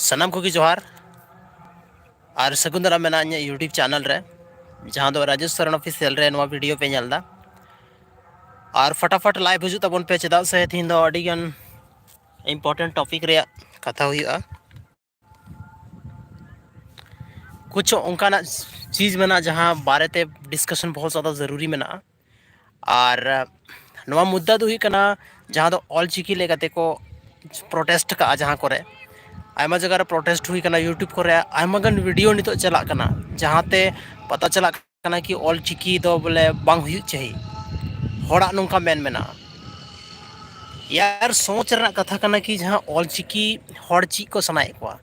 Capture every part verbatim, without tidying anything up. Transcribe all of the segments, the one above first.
ᱥᱟᱱᱟᱢ ᱠᱚᱜᱮ ᱡᱚᱦᱟᱨ ᱟᱨ ᱥᱟᱹᱜᱩᱱ ᱫᱟᱨᱟᱢ ᱢᱮᱱᱟᱜᱼᱟ ᱤᱧᱟᱹᱜ YouTube ᱪᱮᱱᱮᱞ ᱨᱮ, ᱡᱟᱦᱟᱸ ᱫᱚ ᱨᱟᱡᱮᱥ ᱥᱚᱨᱮᱱ ᱚᱯᱷᱤᱥᱤᱭᱟᱞ ᱨᱮ ᱱᱚᱣᱟ ᱵᱷᱤᱰᱤᱭᱳ ᱯᱮ ᱧᱮᱞ ᱮᱫᱟ᱾ ᱟᱨ ᱯᱷᱟᱴᱟᱯᱷᱟᱴ ᱞᱟᱭᱤᱵᱷ ᱦᱤᱡᱩᱜ ᱛᱟᱵᱚᱱ ᱯᱮ, ᱪᱮᱫᱟᱜ ᱥᱮ ᱛᱮᱦᱮᱧ ᱫᱚ ᱟᱹᱰᱤ ᱜᱟᱱ ᱤᱢᱯᱚᱨᱴᱮᱱᱴ ᱴᱚᱯᱤᱠ ᱨᱮᱭᱟᱜ ᱠᱟᱛᱷᱟ ᱦᱩᱭᱩᱜᱼᱟ᱾ ᱠᱩᱪ ᱚᱱᱠᱟᱱᱟᱜ ᱪᱤᱡᱽ ᱢᱮᱱᱟᱜᱼᱟ ᱡᱟᱦᱟᱸ ᱵᱟᱨᱮᱛᱮ ᱰᱤᱥᱠᱟᱥᱚᱱ ᱵᱚᱦᱩᱛ ᱡᱟᱫᱟ ᱡᱟᱹᱨᱩᱨᱤ ᱢᱮᱱᱟᱜᱼᱟ᱾ ᱟᱨ ᱱᱚᱣᱟ ᱢᱩᱫᱽᱫᱟ ᱫᱚ ᱦᱩᱭᱩᱜ ᱠᱟᱱᱟ ᱡᱟᱦᱟᱸ ᱫᱚ ᱚᱞᱪᱤᱠᱤ ᱞᱮᱠᱟᱛᱮ ᱠᱚ ᱯᱨᱚᱴᱮᱥᱴ ᱠᱟᱜᱼᱟ, ᱡᱟᱦᱟᱸ ᱠᱚᱨᱮ ᱟᱭᱢᱟ ᱡᱟᱭᱜᱟ ᱨᱮ ᱯᱨᱚᱴᱮᱥᱴ ᱦᱩᱭ ᱠᱟᱱᱟ, YouTube ᱠᱚᱨᱮ ᱟᱭᱢᱟ ᱜᱟᱱ ᱵᱷᱤᱰᱤᱭᱳ ᱱᱤᱛᱚᱜ ᱪᱟᱞᱟᱜ ᱠᱟᱱᱟ, ᱡᱟᱦᱟᱸᱛᱮ ᱯᱟᱛᱟ ᱪᱟᱞᱟᱜ ᱠᱟᱱᱟ ᱠᱤ ᱚᱞᱪᱤᱠᱤ ᱫᱚ ᱵᱚᱞᱮ ᱵᱟᱝ ᱦᱩᱭᱩᱜ ᱪᱟᱹᱦᱤ, ᱦᱚᱲᱟᱜ ᱱᱚᱝᱠᱟ ᱢᱮᱱ ᱢᱮᱱᱟᱜᱼᱟ᱾ ᱭᱟᱨ, ᱥᱚᱪ ᱨᱮᱱᱟᱜ ᱠᱟᱛᱷᱟ ᱠᱟᱱᱟ ᱠᱤ ᱡᱟᱦᱟᱸ ᱚᱞᱪᱤᱠᱤ ᱦᱚᱲ ᱪᱮᱫ ᱠᱚ ᱥᱟᱱᱟᱭᱮᱫ ᱠᱚᱣᱟ,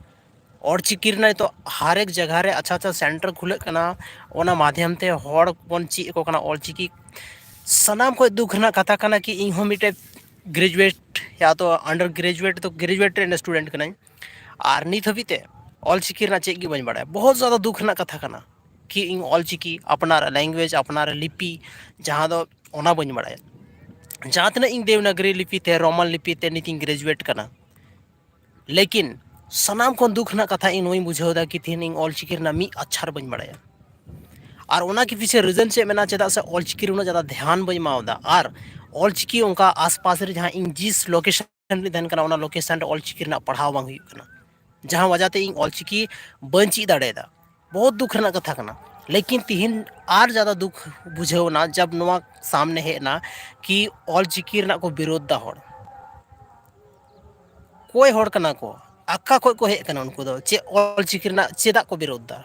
ᱚᱞᱪᱤᱠᱤ ᱨᱮᱱᱟᱜ ᱱᱤᱛᱚᱜ ᱦᱟᱨ ᱮᱠ ᱡᱟᱭᱜᱟ ᱨᱮ ᱟᱪᱪᱷᱟ ᱟᱪᱪᱷᱟ ᱥᱮᱱᱴᱟᱨ ᱠᱷᱩᱞᱟᱹᱜ ᱠᱟᱱᱟ, ᱚᱱᱟ ᱢᱟᱫᱷᱭᱚᱢ ᱛᱮ ᱦᱚᱲ ᱵᱚᱱ ᱪᱮᱫ ᱟᱠᱚ ᱠᱟᱱᱟ ᱚᱞᱪᱤᱠᱤ᱾ ᱥᱟᱱᱟᱢ ᱠᱷᱚᱱ ᱫᱩᱠ ᱨᱮᱱᱟᱜ ᱠᱟᱛᱷᱟ ᱠᱟᱱᱟ ᱠᱤ ᱤᱧ ᱦᱚᱸ ᱢᱤᱫᱴᱮᱡ ᱜᱨᱮᱡᱩᱭᱮᱴ ᱭᱟ ᱛᱚ ᱟᱱᱰᱟᱨ ᱜᱨᱮᱡᱩᱭᱮᱴ ᱛᱚ ᱜᱨᱮᱡᱩᱭᱮᱴ ᱨᱮᱱ ᱥᱴᱩᱰᱮᱱᱴ ᱠᱟᱹᱱᱟᱹᱧ, ᱟᱨ ᱱᱤᱛ ᱦᱟᱹᱵᱤᱡ ᱛᱮ ᱚᱞᱪᱤᱠᱤ ᱨᱮᱱᱟᱜ ᱪᱮᱫ ᱜᱮ ᱵᱟᱹᱧ ᱵᱟᱲᱟᱭᱟ᱾ ᱵᱚᱦᱩᱛ ᱡᱟᱫᱟ ᱫᱩᱠ ᱨᱮᱱᱟᱜ ᱠᱟᱛᱷᱟ ᱠᱟᱱᱟ ᱠᱤ ᱤᱧ ᱚᱞᱪᱤᱠᱤ ᱟᱯᱱᱟᱨ ᱞᱮᱝᱜᱩᱭᱮᱡᱽ ᱟᱯᱱᱟᱨ ᱞᱤᱯᱤ ᱡᱟᱦᱟᱸ ᱫᱚ ᱚᱱᱟ ᱵᱟᱹᱧ ᱵᱟᱲᱟᱭᱟ᱾ ᱡᱟᱦᱟᱸ ᱛᱤᱱᱟᱹᱜ ᱤᱧ ᱫᱮᱵᱽᱱᱟᱜᱽᱨᱤ ᱞᱤᱯᱤ ᱛᱮ ᱨᱳᱢᱟᱱ ᱞᱤᱯᱤ ᱛᱮ ᱱᱤᱛ ᱤᱧ ᱜᱨᱮᱡᱩᱭᱮᱴ ᱠᱟᱱᱟ, ᱞᱮᱠᱤᱱ ᱥᱟᱱᱟᱢ ᱠᱷᱚᱱ ᱫᱩᱠ ᱨᱮᱱᱟᱜ ᱠᱟᱛᱷᱟ ᱤᱧ ᱱᱚᱣᱟᱧ ᱵᱩᱡᱷᱟᱹᱣ ᱮᱫᱟ ᱠᱤ ᱛᱮᱦᱮᱧ ᱤᱧ ᱚᱞᱪᱤᱠᱤ ᱨᱮᱱᱟᱜ ᱢᱤᱫ ᱟᱪᱪᱷᱟᱨ ᱵᱟᱹᱧ ᱵᱟᱲᱟᱭᱟ᱾ ᱟᱨ ᱚᱱᱟ ᱠᱤ ᱯᱤᱪᱷᱮ ᱨᱤᱡᱚᱱ ᱪᱮᱫ ᱢᱮᱱᱟᱜᱼᱟ, ᱪᱮᱫᱟᱜ ᱥᱮ ᱚᱞᱪᱤᱠᱤ ᱨᱮ ᱩᱱᱟᱹᱜ ᱡᱟᱫᱟ ᱫᱷᱮᱭᱟᱱ ᱵᱟᱹᱧ ᱮᱢᱟᱣᱫᱟ᱾ ᱟᱨ ᱚᱞᱪᱤᱠᱤ ᱚᱱᱠᱟ ᱟᱥᱯᱟᱥ ᱨᱮ ᱡᱟᱦᱟᱸ ᱤᱧ ᱡᱤᱥ ᱞᱳᱠᱮᱥᱚᱱ ᱨᱮ ᱛᱟᱦᱮᱱ ᱠᱟᱱᱟ, ᱚᱱᱟ ᱞᱳᱠᱮᱥᱚᱱ ᱨᱮ ᱚᱞᱪᱤᱠᱤ ᱨᱮᱱᱟᱜ ᱯᱟᱲᱦᱟᱣ ᱵᱟᱝ ᱦᱩᱭᱩᱜ ᱠᱟᱱᱟ᱾ ᱡᱟᱦᱟᱸ ᱣᱟᱡᱟ ᱛᱮ ᱤᱧ ᱚᱞᱪᱤᱠᱤ ᱵᱟᱹᱧ ᱪᱮᱫ ᱫᱟᱲᱮᱭᱟᱫᱟ᱾ ᱵᱚᱦᱩᱛ ᱫᱩᱠ ᱨᱮᱱᱟᱜ ᱠᱟᱛᱷᱟ ᱠᱟᱱᱟ᱾ ᱞᱮᱠᱤᱱ ᱛᱤᱦᱤᱧ ᱟᱨ ᱡᱟᱫᱟ ᱫᱩᱠ ᱵᱩᱡᱷᱟᱹᱣ ᱮᱱᱟ ᱡᱟᱵ ᱱᱚᱣᱟ ᱥᱟᱢᱱᱮ ᱦᱮᱡ ᱮᱱᱟ ᱠᱤ ᱚᱞᱪᱤᱠᱤ ᱨᱮᱱᱟᱜ ᱠᱚ ᱵᱤᱨᱳᱫᱷ ᱫᱟ ᱦᱚᱲ᱾ ᱚᱠᱚᱭ ᱦᱚᱲ ᱠᱟᱱᱟ ᱠᱚ? ᱟᱠᱟ ᱠᱷᱚᱡ ᱠᱚ ᱦᱮᱡ ᱠᱟᱱᱟ ᱩᱱᱠᱩ ᱫᱚ? ᱪᱮᱫ ᱚᱞᱪᱤᱠᱤ ᱨᱮᱱᱟᱜ ᱪᱮᱫᱟᱜ ᱠᱚ ᱵᱤᱨᱳᱫᱷ ᱫᱟ?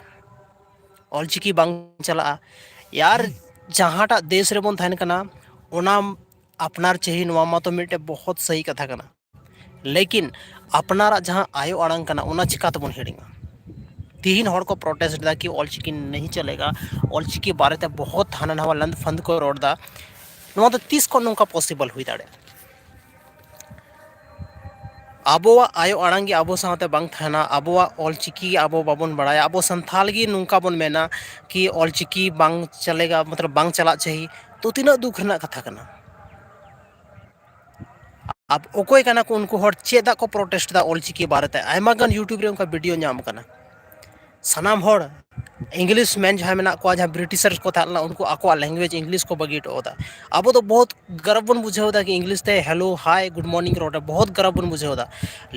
ᱚᱞᱪᱤᱠᱤ ᱵᱟᱝ ᱪᱟᱞᱟᱜᱼᱟ᱾ ᱭᱟᱨ, ᱡᱟᱦᱟᱸᱴᱟᱜ ᱫᱮᱥ ᱨᱮᱵᱚᱱ ᱛᱟᱦᱮᱱ ᱠᱟᱱᱟ, ᱚᱱᱟ ᱟᱯᱱᱟᱨ ᱪᱟᱹᱦᱤ, ᱱᱚᱣᱟ ᱢᱟᱛᱚ ᱢᱤᱫᱴᱮᱡ ᱵᱚᱦᱚᱛ ᱥᱟᱹᱦᱤ ᱠᱟᱛᱷᱟ ᱠᱟᱱᱟ᱾ ᱞᱮᱠᱤᱱ ᱟᱯᱱᱟᱨᱟᱜ ᱡᱟᱦᱟᱸ ᱟᱭᱳ ᱟᱲᱟᱝ ᱠᱟᱱᱟ, ᱚᱱᱟ ᱪᱤᱠᱟ ᱛᱮᱵᱚᱱ ᱦᱤᱲᱤᱧᱟ? ᱛᱤᱦᱤᱧ ᱦᱚᱲ ᱠᱚ ᱯᱨᱚᱴᱮᱥᱴ ᱮᱫᱟ ᱠᱤ ᱚᱞᱪᱤᱠᱤ ᱱᱟᱦᱤ ᱪᱟᱞᱮᱜᱟ, ᱚᱞᱪᱤᱠᱤ ᱵᱟᱨᱮᱛᱮ ᱵᱚᱦᱚᱛ ᱦᱟᱱᱟ ᱱᱟᱣᱟ ᱞᱟᱱᱫ ᱯᱷᱟᱱᱫ ᱠᱚ ᱨᱚᱲ ᱮᱫᱟ᱾ ᱱᱚᱣᱟ ᱫᱚ ᱛᱤᱥ ᱠᱷᱚᱱ ᱱᱚᱝᱠᱟ ᱯᱚᱥᱤᱵᱚᱞ ᱦᱩᱭ ᱫᱟᱲᱮᱭᱟᱜᱼᱟ? ᱟᱵᱚᱣᱟᱜ ᱟᱭᱳ ᱟᱲᱟᱝ ᱜᱮ ᱟᱵᱚ ᱥᱟᱶᱛᱮ ᱵᱟᱝ ᱛᱟᱦᱮᱱᱟ, ᱟᱵᱚᱣᱟᱜ ᱚᱞᱪᱤᱠᱤ ᱜᱮ ᱟᱵᱚ ᱵᱟᱵᱚᱱ ᱵᱟᱲᱟᱭᱟ, ᱟᱵᱚ ᱥᱟᱱᱛᱷᱟᱞ ᱜᱮ ᱱᱚᱝᱠᱟ ᱵᱚᱱ ᱢᱮᱱᱟ ᱠᱤ ᱚᱞᱪᱤᱠᱤ ᱵᱟᱝ ᱪᱟᱞᱮᱜᱟ, ᱢᱚᱛᱞᱚᱵ ᱵᱟᱝ ᱪᱟᱞᱟᱜ ᱪᱟᱹᱦᱤ, ᱛᱚ ᱛᱤᱱᱟᱹᱜ ᱫᱩᱠ ᱨᱮᱱᱟᱜ ᱠᱟᱛᱷᱟ ᱠᱟᱱᱟ᱾ ᱟᱵ-, ᱚᱠᱚᱭ ᱠᱟᱱᱟ ᱠᱚ ᱩᱱᱠᱩ ᱦᱚᱲ? ᱪᱮᱫᱟᱜ ᱠᱚ ᱯᱨᱚᱴᱮᱥᱴ ᱮᱫᱟ ᱚᱞᱪᱤᱠᱤ ᱵᱟᱨᱮᱛᱮ? ᱟᱭᱢᱟ ᱜᱟᱱ YouTube ᱨᱮ ᱚᱱᱠᱟ ᱵᱷᱤᱰᱤᱭᱳ ᱧᱟᱢ ᱠᱟᱱᱟ᱾ ᱥᱟᱱᱟᱢ ᱦᱚᱲ, ᱤᱝᱞᱤᱥ ᱢᱮᱱ ᱡᱟᱦᱟᱸᱭ ᱢᱮᱱᱟᱜ ᱠᱚᱣᱟ, ᱡᱟᱦᱟᱸ ᱵᱨᱤᱴᱤᱥᱟᱨ ᱠᱚ ᱛᱟᱦᱮᱸ ᱞᱮᱱᱟ, ᱩᱱᱠᱩ ᱟᱠᱚᱣᱟᱜ ᱞᱮᱝᱜᱩᱭᱮᱡᱽ ᱤᱝᱞᱤᱥ ᱠᱚ ᱵᱟᱹᱜᱤ ᱦᱚᱴᱚ ᱠᱟᱫᱟ᱾ ᱟᱵᱚ ᱫᱚ ᱵᱚᱦᱩᱛ ᱜᱚᱨᱚᱵᱽ ᱵᱚᱱ ᱵᱩᱡᱷᱟᱹᱣ ᱮᱫᱟ ᱠᱤ ᱤᱝᱞᱤᱥ ᱛᱮ hello, hi, good morning ᱨᱚᱲ ᱨᱮ ᱵᱚᱦᱩᱛ ᱜᱚᱨᱚᱵᱽ ᱵᱚᱱ ᱵᱩᱡᱷᱟᱹᱣ ᱮᱫᱟ᱾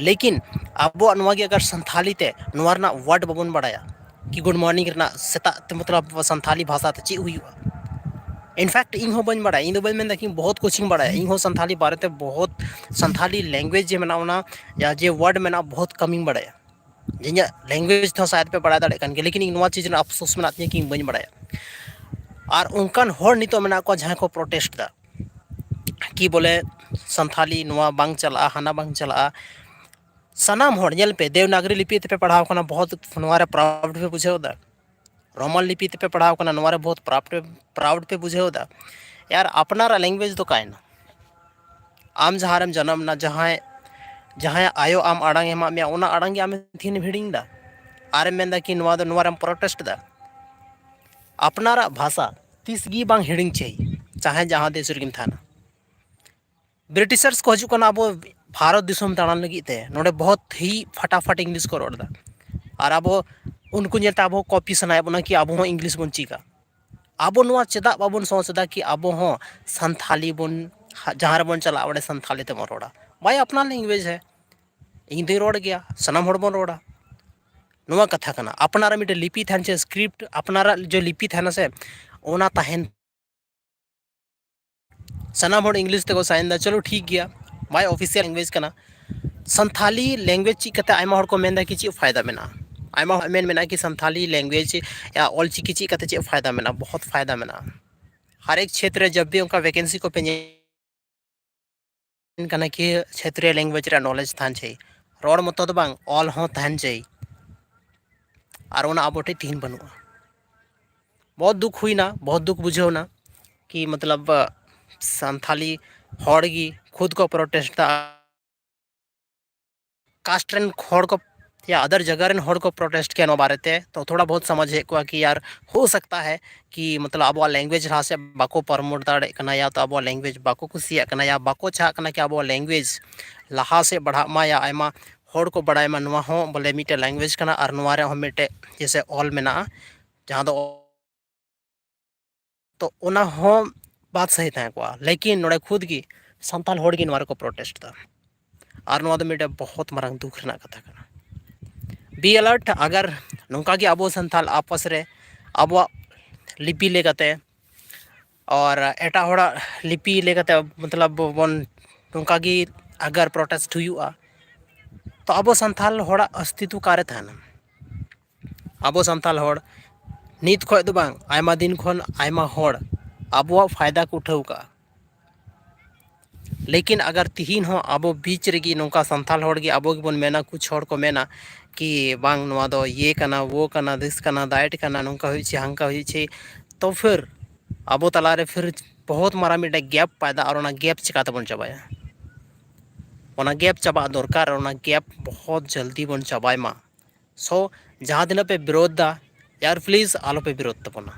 ᱞᱮᱠᱤᱱ ᱟᱵᱚᱣᱟᱜ ᱱᱚᱣᱟ ᱜᱮ ᱟᱜᱟᱨ ᱥᱟᱱᱛᱷᱟᱞᱤ ᱛᱮ ᱱᱚᱣᱟ ᱨᱮᱱᱟᱜ ᱣᱟᱨᱰ ᱵᱟᱵᱚᱱ ᱵᱟᱲᱟᱭᱟ ᱠᱤ ᱜᱩᱰ ᱢᱚᱨᱱᱤᱝ ᱨᱮᱱᱟᱜ ᱥᱮᱛᱟᱜ ᱛᱮ ᱢᱚᱛᱞᱚᱵ ᱥᱟᱱᱛᱷᱟᱞᱤ ᱵᱷᱟᱥᱟ ᱛᱮ ᱪᱮᱫ ᱦᱩᱭᱩᱜᱼᱟ? ᱤᱱᱯᱷᱮᱠᱴ ᱤᱧ ᱦᱚᱸ ᱵᱟᱹᱧ ᱵᱟᱲᱟᱭᱟ, ᱤᱧ ᱫᱚ ᱵᱟᱹᱧ ᱢᱮᱱᱫᱟ ᱠᱤ ᱵᱚᱦᱩᱛ ᱠᱩᱪ ᱤᱧ ᱵᱟᱲᱟᱭᱟ, ᱤᱧ ᱦᱚᱸ ᱥᱟᱱᱛᱷᱟᱞᱤ ᱵᱟᱨᱮᱛᱮ ᱵᱚᱦᱩᱛ, ᱥᱟᱱᱛᱷᱟᱞᱤ ᱞᱮᱝᱜᱩᱭᱮᱡᱽ ᱡᱮ ᱢᱮᱱᱟᱜᱼᱟ, ᱚᱱᱟ ᱡᱟ ᱡᱮ ᱣᱟᱨᱰ ᱢᱮᱱᱟᱜᱼᱟ, ᱵᱚᱦᱩᱛ ᱠᱚᱢ ᱤᱧ ᱵᱟᱲᱟᱭᱟ᱾ ᱡᱮ ᱤᱧᱟᱹᱜ ᱞᱮᱝᱜᱩᱭᱮᱡᱽ ᱛᱮᱦᱚᱸ ᱥᱟᱭᱟᱫ ᱯᱮ ᱵᱟᱲᱟᱭ ᱫᱟᱲᱮᱭᱟᱜ ᱠᱟᱱ ᱜᱮᱭᱟ, ᱞᱮᱠᱤᱱ ᱤᱧ ᱱᱚᱣᱟ ᱪᱤᱡᱽ ᱨᱮᱱᱟᱜ ᱟᱯᱥᱳᱥ ᱢᱮᱱᱟᱜ ᱛᱤᱧᱟᱹ ᱠᱤ ᱤᱧ ᱵᱟᱹᱧ ᱵᱟᱲᱟᱭᱟ᱾ ᱟᱨ ᱚᱱᱠᱟᱱ ᱦᱚᱲ ᱱᱤᱛᱚᱜ ᱢᱮᱱᱟᱜ ᱠᱚᱣᱟ ᱡᱟᱦᱟᱸᱭ ᱠᱚ ᱯᱨᱚᱴᱮᱥᱴ ᱫᱟ ᱠᱤ ᱵᱚᱞᱮ ᱥᱟᱱᱛᱷᱟᱞᱤ ᱱᱚᱣᱟ ᱵᱟᱝ ᱪᱟᱞᱟᱜᱼᱟ, ᱦᱟᱱᱟ ᱵᱟᱝ ᱪᱟᱞᱟᱜᱼᱟ᱾ ᱥᱟᱱᱟᱢ ᱦᱚᱲ ᱧᱮᱞ ᱯᱮ, ᱫᱮᱵᱽᱱᱟᱜᱽᱨᱤ ᱞᱤᱯᱤ ᱛᱮᱯᱮ ᱯᱟᱲᱦᱟᱣ ᱠᱟᱱᱟ, ᱵᱚᱦᱩᱛ ᱱᱚᱣᱟ ᱨᱮ ᱯᱨᱟᱣᱩᱰ ᱯᱮ ᱵᱩᱡᱷᱟᱹᱣ ᱮᱫᱟ᱾ ᱨᱳᱢᱟᱱ ᱞᱤᱯᱤ ᱛᱮᱯᱮ ᱯᱟᱲᱦᱟᱣ ᱠᱟᱱᱟ, ᱱᱚᱣᱟ ᱨᱮ ᱵᱚᱦᱩᱛ ᱯᱨᱟᱣᱩᱰ ᱯᱮ, ᱯᱨᱟᱣᱩᱰ ᱯᱮ ᱵᱩᱡᱷᱟᱹᱣ ᱮᱫᱟ᱾ ᱭᱟᱨ, ᱟᱯᱱᱟᱨᱟᱜ ᱞᱮᱝᱜᱩᱭᱮᱡᱽ ᱫᱚ ᱚᱠᱟᱭᱮᱱᱟ? ᱟᱢ ᱡᱟᱦᱟᱸ ᱨᱮᱢ ᱡᱟᱱᱟᱢ ᱮᱱᱟ, ᱡᱟᱦᱟᱸᱭ, ᱡᱟᱦᱟᱸᱭ ᱟᱭᱳ ᱟᱢ ᱟᱲᱟᱝ ᱮ ᱮᱢᱟᱜ ᱢᱮᱭᱟ, ᱚᱱᱟ ᱟᱲᱟᱝ ᱜᱮ ᱟᱢ ᱛᱤᱦᱤᱧ ᱦᱤᱲᱤᱧ ᱮᱫᱟ᱾ ᱟᱨᱮᱢ ᱢᱮᱱᱫᱟ ᱠᱤ ᱱᱚᱣᱟ ᱫᱚ, ᱱᱚᱣᱟ ᱨᱮᱢ ᱯᱨᱚᱴᱮᱥᱴ ᱮᱫᱟ᱾ ᱟᱯᱱᱟᱨᱟᱜ ᱵᱷᱟᱥᱟ ᱛᱤᱥ ᱜᱮ ᱵᱟᱝ ᱦᱤᱲᱤᱧ ᱪᱟᱹᱭ, ᱪᱟᱦᱮ ᱡᱟᱦᱟᱸ ᱫᱮᱥ ᱨᱮᱜᱮᱢ ᱛᱟᱦᱮᱱᱟ᱾ ᱵᱨᱤᱴᱤᱥᱟᱨᱥ ᱠᱚ ᱦᱤᱡᱩᱜ ᱠᱟᱱᱟ ᱟᱵᱚ ᱵᱷᱟᱨᱚᱛ ᱫᱤᱥᱚᱢ ᱫᱟᱬᱟᱱ ᱞᱟᱹᱜᱤᱫ ᱛᱮ, ᱱᱚᱰᱮ ᱵᱚᱦᱩᱛ ᱦᱤ ᱯᱷᱟᱴᱟᱯᱷᱟᱴ ᱤᱝᱞᱤᱥ ᱠᱚ ᱨᱚᱲ ᱮᱫᱟ᱾ ᱟᱨ ᱟᱵᱚ ᱩᱱᱠᱩ ᱧᱮᱞᱛᱮ ᱟᱵᱚ ᱠᱚᱯᱤ ᱥᱟᱱᱟᱭᱮᱫ ᱵᱚᱱᱟ ᱠᱤ ᱟᱵᱚ ᱦᱚᱸ ᱤᱝᱞᱤᱥ ᱵᱚᱱ ᱪᱮᱫᱟ᱾ ᱟᱵᱚ ᱱᱚᱣᱟ ᱪᱮᱫᱟᱜ ᱵᱟᱵᱚᱱ ᱥᱚᱪ ᱮᱫᱟ ᱠᱤ ᱟᱵᱚ ᱦᱚᱸ ᱥᱟᱱᱛᱷᱟᱞᱤ ᱵᱚᱱ, ᱡᱟᱦᱟᱸ ᱨᱮᱵᱚᱱ ᱪᱟᱞᱟᱜᱼᱟ ᱚᱸᱰᱮ ᱥᱟᱱᱛᱷᱟᱞᱤ ᱛᱮᱵᱚᱱ ᱨᱚᱲᱟ? ᱵᱷᱟᱭ, ᱟᱯᱱᱟᱨ ᱞᱮᱝᱜᱩᱭᱮᱡᱽ ᱦᱮ, ᱤᱧ ᱫᱚᱧ ᱨᱚᱲ ᱜᱮᱭᱟ, ᱥᱟᱱᱟᱢ ᱦᱚᱲ ᱵᱚᱱ ᱨᱚᱲᱟ᱾ ᱱᱚᱣᱟ ᱠᱟᱛᱷᱟ ᱠᱟᱱᱟ, ᱟᱯᱱᱟᱨᱟᱜ ᱢᱤᱫᱴᱮᱱ ᱞᱤᱯᱤ ᱛᱟᱦᱮᱱ ᱪᱮ, ᱥᱠᱨᱤᱯᱴ ᱟᱯᱱᱟᱨᱟᱜ ᱡᱮ ᱞᱤᱯᱤ ᱛᱟᱦᱮᱱᱟ ᱥᱮ, ᱚᱱᱟ ᱛᱟᱦᱮᱱ᱾ ᱥᱟᱱᱟᱢ ᱦᱚᱲ ᱤᱝᱞᱤᱥ ᱛᱮᱠᱚ ᱥᱟᱭᱤᱱ ᱮᱫᱟ, ᱪᱚᱞᱚ ᱴᱷᱤᱠ ᱜᱮᱭᱟ, my official language ᱠᱟᱱᱟ᱾ ᱥᱟᱱᱛᱷᱟᱞᱤ ᱞᱮᱝᱜᱩᱭᱮᱡᱽ ᱪᱮᱫ ᱠᱟᱛᱮ ᱟᱭᱢᱟ ᱦᱚᱲ ᱠᱚ ᱢᱮᱱᱫᱟ ᱠᱤ ᱪᱮᱫ ᱯᱷᱟᱭᱫᱟ ᱢᱮᱱᱟᱜᱼᱟ? ᱟᱭᱢᱟ ᱦᱚᱲ ᱢᱮᱱ ᱢᱮᱱᱟᱜᱼᱟ ᱠᱤ ᱥᱟᱱᱛᱷᱟᱞᱤ ᱞᱮᱝᱜᱩᱭᱮᱡᱽ ᱭᱟ ᱚᱞᱪᱤᱠᱤ ᱪᱮᱫ ᱠᱟᱛᱮ ᱪᱮᱫ ᱯᱷᱟᱭᱫᱟ ᱢᱮᱱᱟᱜᱼᱟ? ᱵᱚᱦᱩᱛ ᱯᱷᱟᱭᱫᱟ ᱢᱮᱱᱟᱜᱼᱟ᱾ ᱦᱟᱨ ᱮᱠ ᱪᱷᱮᱛᱨᱮ ᱡᱟᱵ ᱵᱷᱤ ᱚᱱᱠᱟ ᱵᱷᱮᱠᱮᱱᱥᱤ ᱠᱚᱯᱮ ᱧᱮᱞ ᱠᱟᱱᱟ ᱠᱤ ᱪᱷᱮᱛᱨᱤᱭᱟ ᱞᱮᱝᱜᱩᱭᱮᱡᱽ ᱨᱮᱭᱟᱜ ᱱᱚᱞᱮᱡᱽ ᱛᱟᱦᱮᱱ ᱪᱟᱹᱭ, ᱨᱚᱲ ᱢᱚᱛᱚ ᱫᱚ ᱵᱟᱝ, ᱚᱞ ᱦᱚᱸ ᱛᱟᱦᱮᱱ ᱪᱟᱹᱭ᱾ ᱟᱨ ᱚᱱᱟ ᱟᱵᱚ ᱴᱷᱮᱱ ᱛᱤᱦᱤᱧ ᱵᱟᱹᱱᱩᱜᱼᱟ᱾ ᱵᱚᱦᱩᱛ ᱫᱩᱠ ᱦᱩᱭᱱᱟ, ᱵᱚᱦᱩᱛ ᱫᱩᱠ ᱵᱩᱡᱷᱟᱹᱣ ᱮᱱᱟ ᱠᱤ ᱢᱚᱛᱞᱚᱵ ᱥᱟᱱᱛᱷᱟᱞᱤ ᱦᱚᱲ ᱜᱮ ᱠᱷᱩᱫ ᱠᱚ ᱯᱨᱚᱴᱮᱥᱴ ᱮᱫᱟ᱾ ᱠᱟᱥᱴ ᱨᱮᱱ ᱦᱚᱲ ᱠᱚ ᱭᱟ ᱟᱫᱟᱨ ᱡᱟᱭᱜᱟ ᱨᱮᱱ ᱦᱚᱲ ᱠᱚ ᱯᱨᱚᱴᱮᱥᱴ ᱠᱮᱭᱟ ᱱᱚᱣᱟ ᱵᱟᱨᱮᱛᱮ, ᱛᱚ ᱛᱷᱚᱲᱟ ᱵᱚᱦᱩᱛ ᱥᱚᱢᱟᱡᱽ ᱦᱮᱡ ᱠᱚᱜᱼᱟ ᱠᱤ ᱭᱟᱨ ᱦᱳ ᱥᱟᱠᱛᱟ ᱦᱮ ᱠᱤ ᱢᱚᱛᱞᱚᱵ ᱟᱵᱚᱣᱟᱜ ᱞᱮᱝᱜᱩᱭᱮᱡᱽ ᱞᱟᱦᱟ ᱥᱮᱫ ᱵᱟᱠᱚ ᱯᱨᱚᱢᱳᱴ ᱫᱟᱲᱮᱭᱟᱜ ᱠᱟᱱᱟ, ᱭᱟ ᱛᱚ ᱟᱵᱚᱣᱟᱜ ᱞᱮᱝᱜᱩᱭᱮᱡᱽ ᱵᱟᱠᱚ ᱠᱩᱥᱤᱭᱟᱜ ᱠᱟᱱᱟ, ᱭᱟ ᱵᱟᱠᱚ ᱪᱟᱦᱟᱜ ᱠᱟᱱᱟ ᱠᱤ ᱟᱵᱚᱣᱟᱜ ᱞᱮᱝᱜᱩᱭᱮᱡᱽ ᱞᱟᱦᱟ ᱥᱮᱫ ᱵᱟᱲᱦᱟᱜ ᱢᱟ, ᱭᱟ ᱟᱭᱢᱟ ᱦᱚᱲ ᱠᱚ ᱵᱟᱲᱟᱭ ᱢᱟ ᱱᱚᱣᱟ ᱦᱚᱸ ᱵᱚᱞᱮ ᱢᱤᱫᱴᱮᱡ ᱞᱮᱝᱜᱩᱭᱮᱡᱽ ᱠᱟᱱᱟ ᱟᱨ ᱱᱚᱣᱟ ᱨᱮᱦᱚᱸ ᱢᱤᱫᱴᱮᱡ ᱡᱮᱥᱮ ᱚᱞ ᱢᱮᱱᱟᱜᱼᱟ, ᱡᱟᱦᱟᱸ ᱫᱚ ᱛᱚ ᱚᱱᱟ ᱦᱚᱸ ᱵᱟᱛ ᱥᱟᱹᱦᱤ ᱛᱟᱦᱮᱸ ᱠᱚᱜᱼᱟ᱾ ᱞᱮᱠᱤᱱ ᱱᱚᱰᱮ ᱠᱷᱩᱫ ᱜᱮ ᱥᱟᱱᱛᱟᱲ ᱦᱚᱲ ᱜᱮ ᱱᱚᱣᱟ ᱨᱮᱠᱚ ᱯᱨᱚᱴᱮᱥᱴ ᱮᱫᱟ᱾ ᱟᱨ ᱱᱚᱣᱟ ᱫᱚ ᱢᱤᱫᱴᱮᱱ ᱵᱚᱦᱚᱛ ᱢᱟᱨᱟᱝ ᱫᱩᱠ ᱨᱮᱱᱟᱜ ᱠᱟᱛᱷᱟ ᱠᱟᱱᱟ᱾ ᱵᱤ ᱟᱞᱟᱨᱴ, ᱟᱜᱟᱨ ᱱᱚᱝᱠᱟ ᱜᱮ ᱟᱵᱚ ᱥᱟᱱᱛᱟᱲ ᱟᱯᱟᱥ ᱨᱮ ᱟᱵᱚᱣᱟᱜ ᱞᱤᱯᱤ ᱞᱮᱠᱟᱛᱮ ᱟᱨ ᱮᱴᱟᱜ ᱦᱚᱲᱟᱜ ᱞᱤᱯᱤ ᱞᱮᱠᱟᱛᱮ ᱢᱚᱛᱞᱚᱵ ᱵᱚᱱ ᱱᱚᱝᱠᱟ ᱜᱮ ᱟᱜᱟᱨ ᱯᱨᱚᱴᱮᱥᱴ ᱦᱩᱭᱩᱜᱼᱟ, ᱛᱚ ᱟᱵᱚ ᱥᱟᱱᱛᱟᱲ ᱦᱚᱲᱟᱜ ᱚᱥᱛᱤᱛᱣ ᱚᱠᱟᱨᱮ ᱛᱟᱦᱮᱱᱟ? ᱟᱵᱚ ᱥᱟᱱᱛᱟᱲ ᱦᱚᱲ ᱱᱤᱛ ᱠᱷᱚᱱ ᱫᱚ ᱵᱟᱝ, ᱟᱭᱢᱟ ᱫᱤᱱ ᱠᱷᱚᱱ ᱟᱭᱢᱟ ᱦᱚᱲ ᱟᱵᱚᱣᱟᱜ ᱯᱷᱟᱭᱫᱟ ᱠᱚ ᱩᱴᱷᱟᱹᱣ ᱠᱟᱜᱼᱟ᱾ ᱞᱮᱠᱤᱱ ᱟᱜᱟᱨ ᱛᱤᱦᱤᱧ ᱦᱚᱸ ᱟᱵᱚ ᱵᱤᱪ ᱨᱮᱜᱮ ᱱᱚᱝᱠᱟ ᱥᱟᱱᱛᱟᱲ ᱦᱚᱲ ᱜᱮ ᱟᱵᱚ ᱜᱮᱵᱚᱱ ᱢᱮᱱᱟ, ᱠᱩᱪ ᱦᱚᱲ ᱠᱚ ᱢᱮᱱᱟ ᱠᱤ ᱵᱟᱝ ᱱᱚᱣᱟ ᱫᱚ ᱤᱭᱟᱹ ᱠᱟᱱᱟ, ᱣᱳ ᱠᱟᱱᱟ, ᱫᱤᱥ ᱠᱟᱱᱟ, ᱫᱟᱭᱮᱴ ᱠᱟᱱᱟ, ᱱᱚᱝᱠᱟ ᱦᱩᱭᱩᱜ ᱪᱮ ᱦᱟᱝᱠᱟ ᱦᱩᱭᱩᱜ ᱪᱮ, ᱛᱚ ᱯᱷᱤᱨ ᱟᱵᱚ ᱛᱟᱞᱟᱨᱮ ᱯᱷᱤᱨ ᱵᱚᱦᱚᱛ ᱢᱟᱨᱟᱝ ᱢᱤᱫᱴᱮᱱ ᱜᱮᱯ ᱯᱟᱭᱫᱟ, ᱟᱨ ᱚᱱᱟ ᱜᱮᱯ ᱪᱤᱠᱟᱛᱮᱵᱚᱱ ᱪᱟᱵᱟᱭᱟ? ᱚᱱᱟ ᱜᱮᱯ ᱪᱟᱵᱟᱜ ᱫᱚᱨᱠᱟᱨ, ᱚᱱᱟ ᱜᱮᱯ ᱵᱚᱦᱚᱛ ᱡᱚᱞᱫᱤ ᱵᱚᱱ ᱪᱟᱵᱟᱭ ᱢᱟ᱾ ᱥᱳ ᱡᱟᱦᱟᱸ ᱛᱤᱱᱟᱹᱜ ᱯᱮ ᱵᱤᱨᱳᱫᱷ ᱫᱟ, ᱭᱟᱨ ᱯᱞᱤᱡᱽ ᱟᱞᱚ ᱯᱮ ᱵᱤᱨᱳᱫᱷ ᱛᱟᱵᱚᱱᱟ᱾